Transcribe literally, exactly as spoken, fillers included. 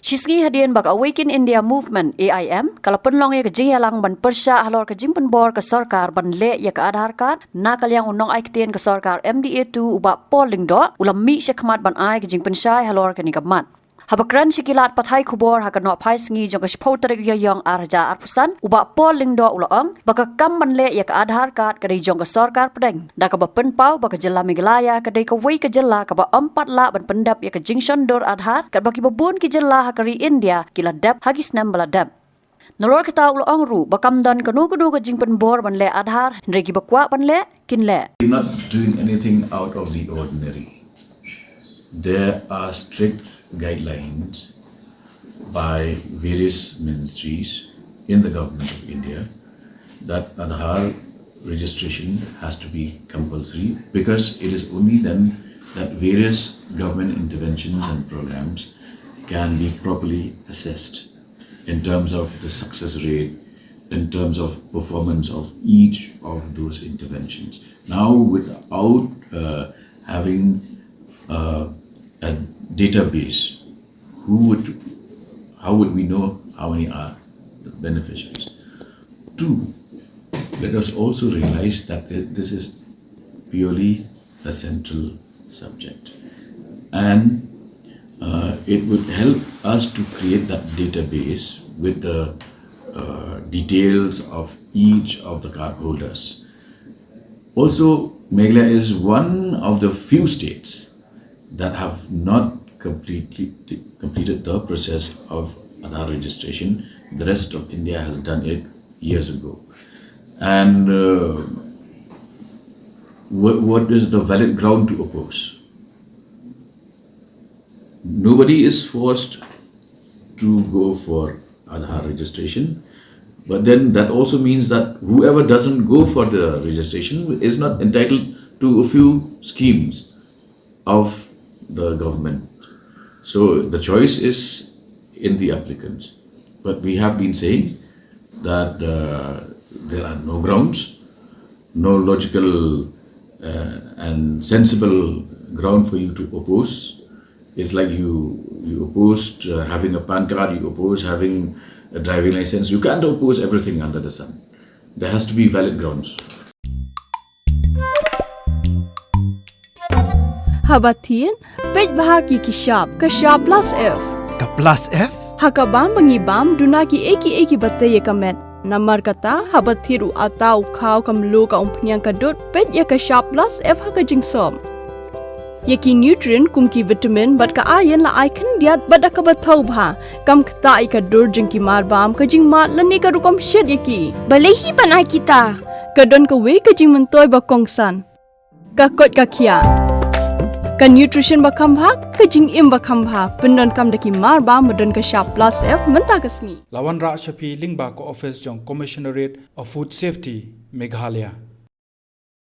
Shisngi hadien ba ka Awaken India Movement, A I M, ka la pynlong ïa ka jingïalang ban pyrshah halor ka jingpynbor ka sorkar ban leh ïa ka Aadhaar card, na ka liang u nongai ktien ka sorkar M D A two u Bah Paul Lyngdoh u la mih shakhmat ban ai ka jingpynshai halor kane ka mat. Haba kren sha ki lad pathai khubor ha ka nohphai sngi jong ka shiphew tarik Ïaïong ar hajar arphew san, u Bah Paul Lyngdoh u la ong ba ka kam ban leh ïa ka Aadhaar card ka dei jong ka sorkar pdeng, da kaba pynpaw ba ka jylla Meghalaya ka dei kawei ka jylla kaba ym pat lah ban pyndep ïa ka jingshon dur Aadhaar, katba kiba bun ki jylla ha ka ri India ki la dep ha ki snem ba la dep. Nalor kata u la ong ruh ba kam don kano kano ka jingpynbor ban leh Aadhaar, hynrei kiba kwah ban leh kin leh. We're not doing anything out of the ordinary. There are strict guidelines by various ministries in the Government of India that Aadhaar registration has to be compulsory, because it is only then that various government interventions and programs can be properly assessed in terms of the success rate, in terms of performance of each of those interventions. Now, without uh, having uh, a database, who would, how would we know how many are the beneficiaries? Two, let us also realize that it- this is purely a central subject. And uh, it would help us to create that database with the uh, details of each of the cardholders. Also, Meghalaya is one of the few states that have not completely completed the process of Aadhaar registration. The rest of India has done it years ago. And uh, what, what is the valid ground to oppose? Nobody is forced to go for Aadhaar registration. But then that also means that whoever doesn't go for the registration is not entitled to a few schemes of the government. So the choice is in the applicants. But we have been saying that uh, there are no grounds, no logical uh, and sensible ground for you to oppose. It's like you you opposed uh, having a PAN card, you oppose having a driving license. You can't oppose everything under the sun. There has to be valid grounds. Haba thied, peit bha ki ki shap, ka shap plus F. Ka plus F? Ha ka bam ba ngi bam, duna ki ei ki ei ki ba tei ïa ka met. Namar kata, haba thied u ata, u khaw, ka mluh, ka umphniang, ka dud, peit ïa ka shap plus F ha ka jingsop. Ïa ki nutrient kum ki vitamin bad ka iron la ai khyndiat bad da kaba thaw bha. Kam ktah ïa ka dur jong ki mar bam, ka jingmad lane ka rukom shet ïa ki. Balei hi ban ai kita? Ka don kawei ka jingmyntoi ba kongsan. Ka koit ka khiah. Ka nutrition ba kham bha, ka jingim ba kham bha. Pyndonkam da ki mar bam ba don ka shap plus F mynta ka sngi. La wanrah sha phi lyngba ka office jong Commissionerate of Food Safety, Meghalaya.